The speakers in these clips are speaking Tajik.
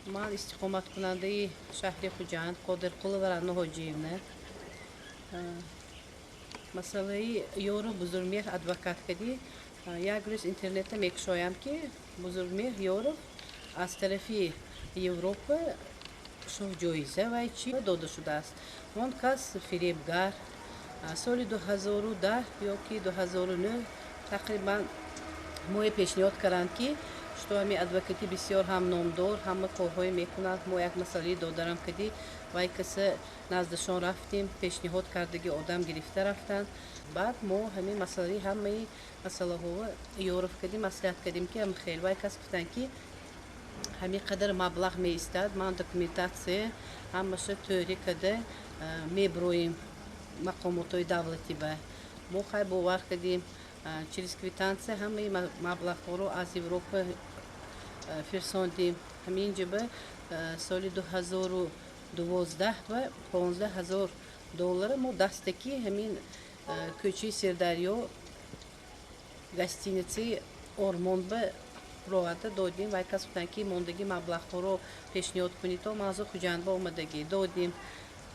Ман истиқоматкунандаи шаҳри Хуҷанд, Қодирқулова Рано Ҳоҷиевна. Масъалаи Ёру Бузургмеҳр адвокат кардӣ. Як рӯз интернетта мекушоям, ки Бузургмеҳр Ёров аз тарафи Европа шоҳ ҷоиза вай чӣ дода шудааст. Он кас фиребгар. Соли 2010 ё ки 2009 тақрибан моe пешниҳод карданд, ки что ҳами адвокати бисёр ҳам номдор, ҳама корҳое мекунад. Мо як масъалаи додарам кардӣ, вай каса наздашон рафтем, пешниҳод кардаги одам гирифта рафтанд. Баъд мо ҳамин масъалаи ҳамаи масъалаҳоро Ёров кардем, маслиҳат кардем, ки хел вай кас гуфтанд, ки ҳамин қадар маблағ меистад. Ман документация ҳамаша тӯрӣ карда меброем мақомотҳои давлатӣ ба. Мо хай бовар кардем, через квитансия ҳамаи маблағҳоро аз Европа фирсондем. Ҳамин ҷоба соли 2012 ба 15 000 доллара мо дастаки ҳамин кӯчаи Сирдарё, гостиницаи Ормон ба роҳата додем. Вай кас гуфтанд, ки мондагӣ маблағҳоро пешниҳод кунед, то ман Хуҷанд ба омадагӣ додем.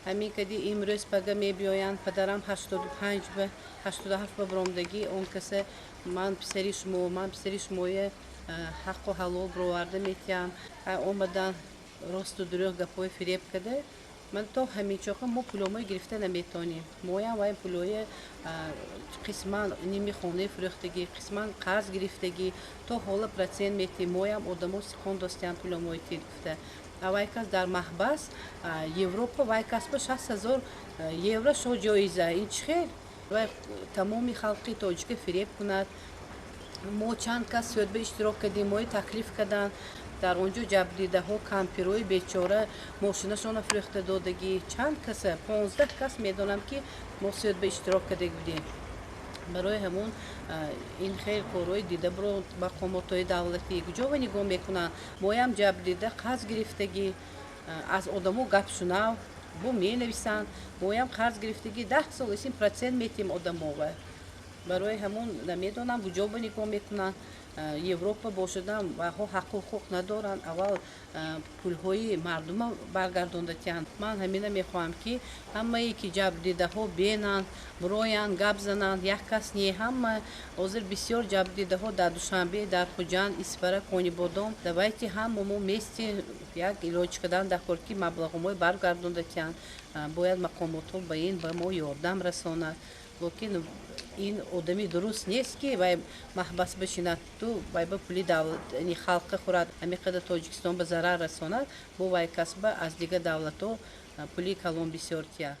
Ҳамин кади имрӯз пага мебиёянд. Падарам 85 ба 87 ба биромадагӣ. Он каса ман писари шумо, ман писари шумоя ҳаққу ҳалол бироварда метиҳам. Омадан, росту дурӯғ гапҳои фиреб карда, ман то ҳамин чоқа мо пуломои гирифта наметонем. Моям вай пулои қисман ними хонаи фурӯхтагӣ, қисман қарз гирифтагӣ, то ҳола процент метиҳем. Моям одамо сиқон достиям, пуломои тид гуфта. Вай кас дар маҳбас, Европа вай кас ба 60 000 евро шо ҷоиза. Ин чӣ хел? Вай тамоми халқи тоҷика фиреб кунад. Мо чанд кас суҳбат иштирок кардем, мои таклиф карданд. Дар он ҷо ҷабрдидаҳо, кампирои бечора мошинашонро фурӯхта додагӣ, чанд каса, 15 кас медонам, ки мо суҳбат иштирок карда будем. Барои ҳамон ин хел корҳои дида биро мақомотҳои давлатӣ куҷова нигоҳ мекунанд? Моям ҷабрдида, қарз гирифтагӣ, аз одамо гапшунав бо менависанд. Моям қарз гирифтагӣ, 10 сол исин процент метиҳем одамова. Барои ҳамон намедонам, куҷоба нигоҳ мекунанд. Европа бошадам, ваҳо ҳаққу ҳуқуқ надоранд. Аввал пулҳои мардума баргардонда тиҳанд. Ман ҳамина мехоҳам, ки ҳамае ки ҷабрдидаҳо бенанд, бироянд, гап зананд. Як кас не, ҳама. Ҳозир бисёр ҷабрдидаҳо дар Душанбе, дар Хуҷанд, Исфара, Конибодом. Давайте ҳама мо вместе як илоҷ кардан дар кор, ки маблағҳои баргардонда тиҳанд. Бояд мақомотҳо ба ин ба мо ёрдам расонад. Лекин ин одами дуруст нест, ки вай маҳбас бишинад, ту вай ба пули давлат халқа хӯрад, ҳамин қадар Тоҷикистон ба зарар расонад, бо вай касба аз дигар давлатҳо пули калон бисёр тия.